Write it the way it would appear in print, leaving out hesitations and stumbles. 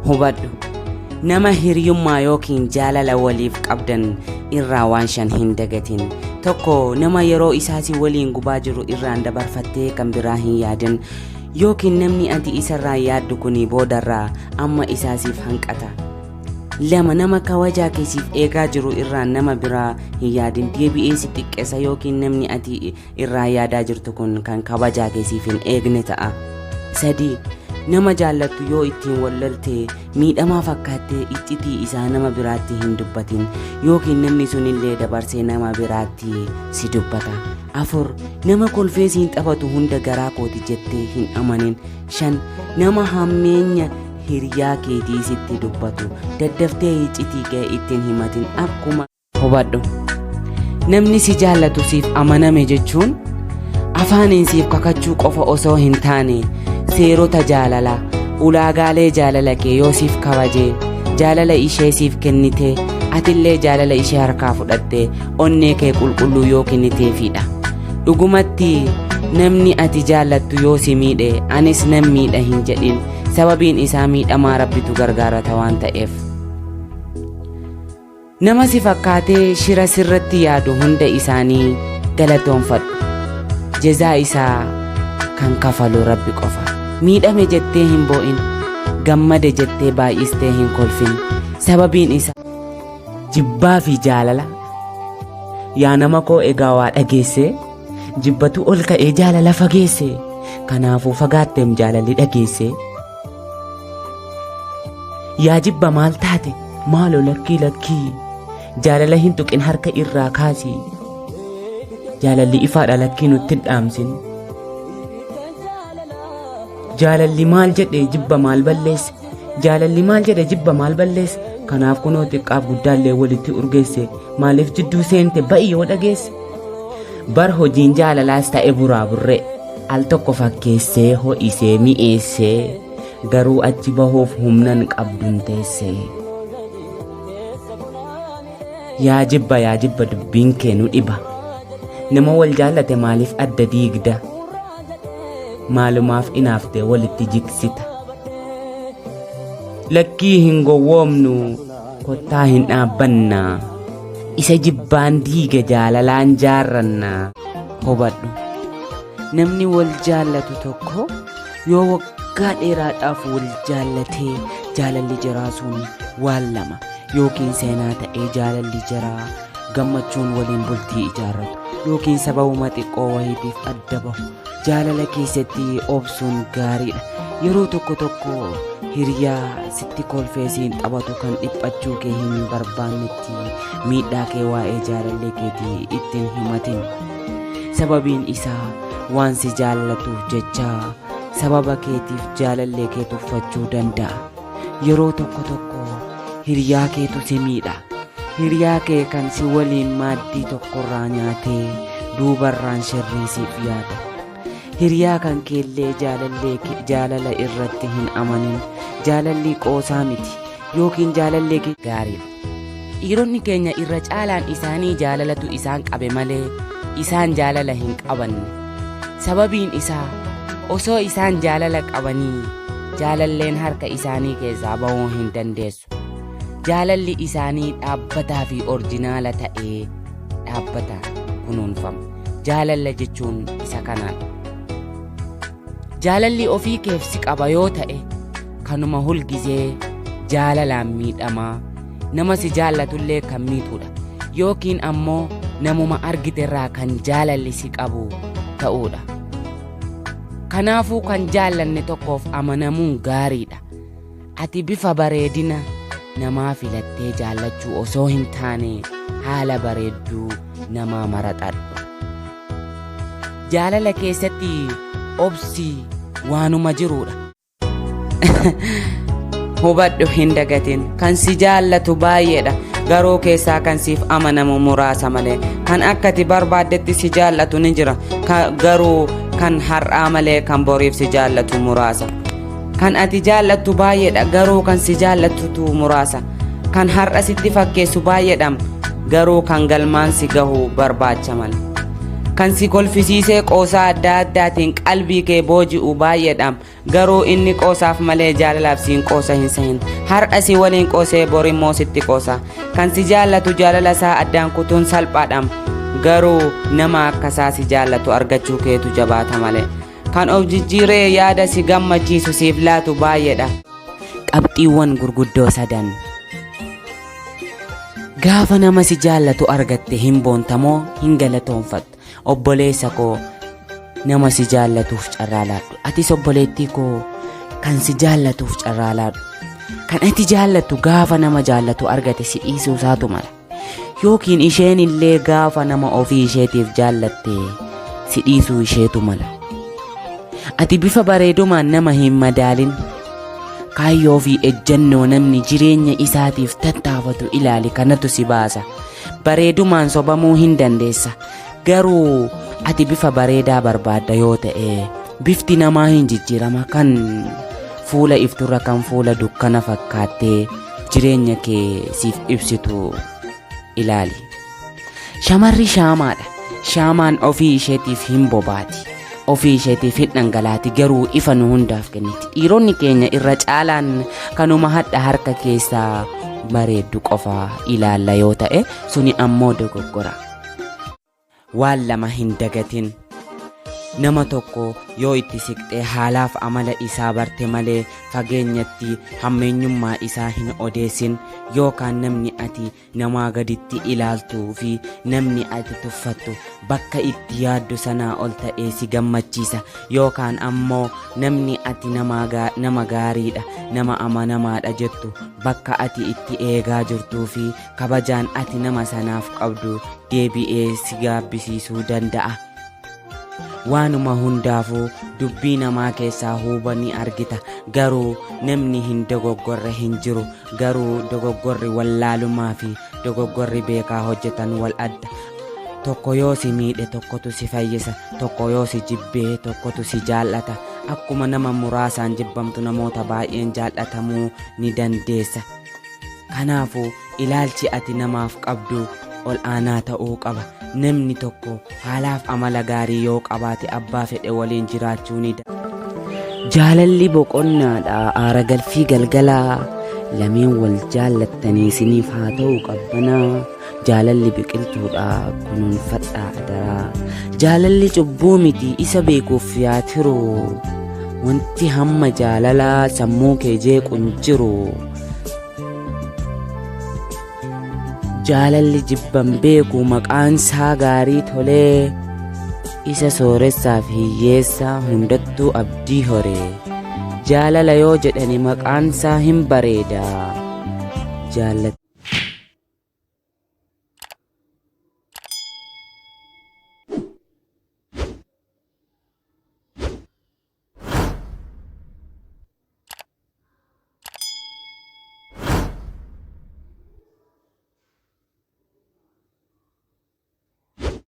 Hubadhu. Nama hiriyummaa yookiin jaalala waliif qabdan irraa waan shan hin dagatin. Tokko, nama yeroo isaa si waliin gubaa jiru irraan dabarfattee kan biraa hin yaadin. Yookiin namni ati isarraa yaaddu kuni boodarraa amma isaa siif hanqata. Lama, nama kabajaa kee siif eegaa jiru irraan nama biraa hin yaadin, deebi'ee si xiqqeessa yookiin namni ati irraa yaadaa jirtu kun kan kabajaa kee siif hin eegne ta'a. Sadi, nama jaallattu yoo ittiin wal lolte miidhamaa fakkaattee iccitii isaa nama biraatti hin dubbatin, yookiin namni sunillee dabarsee nama biraatti si dubbata. Afur, nama kolfee siin taphatu hunda garaa kooti jettee hin amanin. Shan, nama hammeenya hiriyaa keetii sitti dubbatu daddaftee iccitii kee ittiin himatin. Akkuma hubadhu. Namni si jaallatu siif amaname jechuun afaaniin siif kakachuu qofa osoo hin taane, seerota jaalalaa, ulaagaalee jaalala kee yoo siif kabajee, jaalala ishee siif kennite, atillee jaalala ishee harkaa fudhatte, onnee kee qulqulluu yoo kenniteefidha. Dhugumatti namni ati jaallattu yoo si miidhe, anis nan miidha hin jedhin, sababiin isaa miidhamaa Rabbitu gargaarata waan ta'eef. Nama si fakkaatee shira sirratti yaadu hunda isaanii galatoonfadhu. Jazaa isaa kan kafalu Rabbi qofa. Miidhame jettee hin boo'in, gammade jettee baay'istee hin kolfin. Sababiin isaa jibbaa fi jaalala. Yaa nama koo, egaa waa dhageesse, jibbatu ol ka'ee jaalala fageesse. Kanaafuu fagaatteem jaalalli dhageesse. Yaa jibba, maal taate? Maaloo, lakkii, lakkii, jaalala hin tuqin, harka irraa kaasi. Jaalalli ifaadha, lakkii, nutti hin dhaamsin. Jaalalli maal jedhe, jibba maal balleesse? Jaalalli maal jedhe, jibba maal balleesse? Kanaaf kunoo xiqqaaf guddaallee walitti urgeesse. Maaliif jidduu seente? Ba'i yoo dhageesse. Bar hojiin jaalalaas ta'e buraa burree al tokko fakkeessee, ho'isee, mi'eessee, garuu achi bahuuf humnan qabduun teessee. Yaa jibba, yaa jibba, dubbiin kee nu dhiba. Nama wal jaallate maaliif adda diigda? Maalumaaf inaaftee walitti jigsita? Lakkii, hin gowwoomnu, kottaa hin dhaabbanna. Isa jibbaan diige jaalalaan jaarranna. Hubadhu. Namni wal jaallatu tokko yoo waggaa dheeraadhaaf wal jaallatee, jaalalli jiraa sun waan lama: yookiin seenaa ta'ee jaalalli jiraa gammachuun waliin bultii ijaarratu, yookiin sababuma xiqqoo wayiitiif adda bahu. Jaalala keessatti obsuun gaariidha. Yeroo tokko tokko hiriyaa sitti kolfee siin taphatu kan dhiphachuu kee hin barbaannetti miidhaa kee waa'ee jaalallee keetii ittiin himatin. Sababiin isaa waan si jaallatuuf jecha sababa keetiif jaalallee kee tuffachuu danda'a. Yeroo tokko tokko hiriyaa keetu si miidha. Hiriyaa kee kan si waliin maaddii tokkorraa nyaatee duubarraan sirrii siif yaada. Hiriyaa kan keellee jaalallee jaalala irratti hin amanin. Jaalalli qoosaa miti, yookiin jaalallee kee gaariidha. Dhiironni keenya irra caalaan isaanii jaalalatu isaan qabe malee isaan jaalala hin qabanne. Sababiin isaa osoo isaan jaalala qabanii jaalalleen harka isaanii keessaa bahuu hin dandeessu. Jaalalli isaanii dhaabbataa fi orjinaala ta'ee dhaabbata kunuunfama. Jaalala jechuun isa kanaan. Jaalalli ofii keef si qaba yoo ta'e, kanuma hulgizee jaalalaan miidhamaa nama si jaallatullee kan miituudha. Yookiin ammoo namuma argiterraa kan jaalalli si qabu ta'uudha. Kanaafuu kan jaallanne tokkoof amanamuun gaariidha. Ati bifa bareedina namaa filattee jaallachuu osoo hin taane, haala bareedduu namaa maraxadhu. Jaalala keessatti obsi waanuma jiruudha. Hubadhu, hin dagatin. Kan si jaallatu baay'eedha. Garuu keessaa kan siif amanamu muraasa malee. Kan akka ati barbaaddetti si jaallatu ni jira. Garuu kan har'aa malee kan boriif si jaallatu muraasa. Kan ati jaallattu baay'eedha. Garuu kan si jaallatutu muraasa. Kan har'a sitti fakkeessu baay'eedha. Garuu kan galmaan si gahu barbaacha malee. Kan si kolfisiisee qoosaa adda addaatiin qalbii kee booji'u baay'eedhaam. Garuu inni qoosaaf malee jaalalaaf siin qoosa hin sehin. Har'a si waliin qoosee bor immoo sitti qoosa. Kan si jaallatu jaalala isaa addaan kutuun salphaadhaam. Garuu nama akkasaa si jaallatu argachuu keetu jabaata malee. Kan of jijjiiree yaada si gammachiisu siif laatu baay'eedha. Qabxiiwwan gurguddoo sadan. Gaafa nama si jaallatu argatte hin boontamoo hin galatoonfatta. Obboleessa koo nama si jaallatuuf carraa laadhu. Atis obboleettii koo kan si jaallatuuf carraa laadhu. Kan ati jaallattu gaafa nama jaallatu argate si dhiisuu isaatu mala. Yookiin isheen illee gaafa nama ofii isheetiif jaallatte si dhiisuu isheetu mala. Ati bifa bareedumaan nama hin madaalin. Kaayyoo fi ejjannoo namni jireenya isaatiif tattaafatu ilaali kanatu si baasa. Bareedumaan sobamuu hin dandeessa. Garuu ati bifa bareedaa barbaadda yoo ta'e bifti namaa hin jijjiirama kan fuula ifturra kan fuula dukkana fakkaattee jireenya kee siif ibsitu ilaali. Shamarri shaamaadha. Shaamaan ofii isheetiif hin bobaati. Ofii isheetiif hin dhangalaati garuu ifa nu hundaaf kenniti. Dhiironni keenya irra caalaan kanuma hadha harka keessaa bareeddu qofa ilaalla yoo ta'e suni ammoo dogoggora. Waan lama hin dagatin. Nama tokko yoo itti siqxee haalaaf amala isaa barte malee fageenyatti hammeenyummaa isaa hin odeessin yookaan namni ati namaa gaditti ilaaltuu fi namni ati tuffattu bakka itti yaaddu sanaa ol ta'ee si gammachiisa yookaan ammoo namni ati nama gaariidha nama amanamaadha jettu bakka ati itti eegaa jirtuu fi kabajaan ati nama sanaaf qabdu deebi'ee si gaabbisiisuu danda'a. Waanuma hundaafuu dubbii namaa keessaa huuba ni argita. Garuu namni hin dogoggorre hin jiru. Garuu dogoggorri wallaalumaa fi dogoggorri beekaa hojjetan wal adda. Tokko yoo si miidhe tokkotu si fayyisa. Tokko yoo si jibbee tokkotu si jaallata. Akkuma nama muraasaan jibbamtu namoota baay'een jaallatamuu ni dandeessa. Kanaafuu ilaalchi ati namaaf qabdu ol aanaa ta'uu qaba. Namni tokko haalaaf amala gaarii yoo qabaate abbaa fedhe waliin jiraachuu ni danda'a. Jaalalli boqonnaadha aara galfii galgalaa lameen wal jaallattanii isiniif haa ta'u qabbanaa jaalalli biqiltuudha kunuunfadhaa adaraa jaalalli cubbuu miti isa beekuuf yaa tiru wanti hamma jaalalaa sammuu kee jeequ hin jiru. Jaalalli jibban beeku maqaan isaa gaarii tolee isa sooressaa fi hiyyeessaa hundattuu abdii hore. Jaalala yoo jedhani maqaan isaa hin bareeda. Jaallat.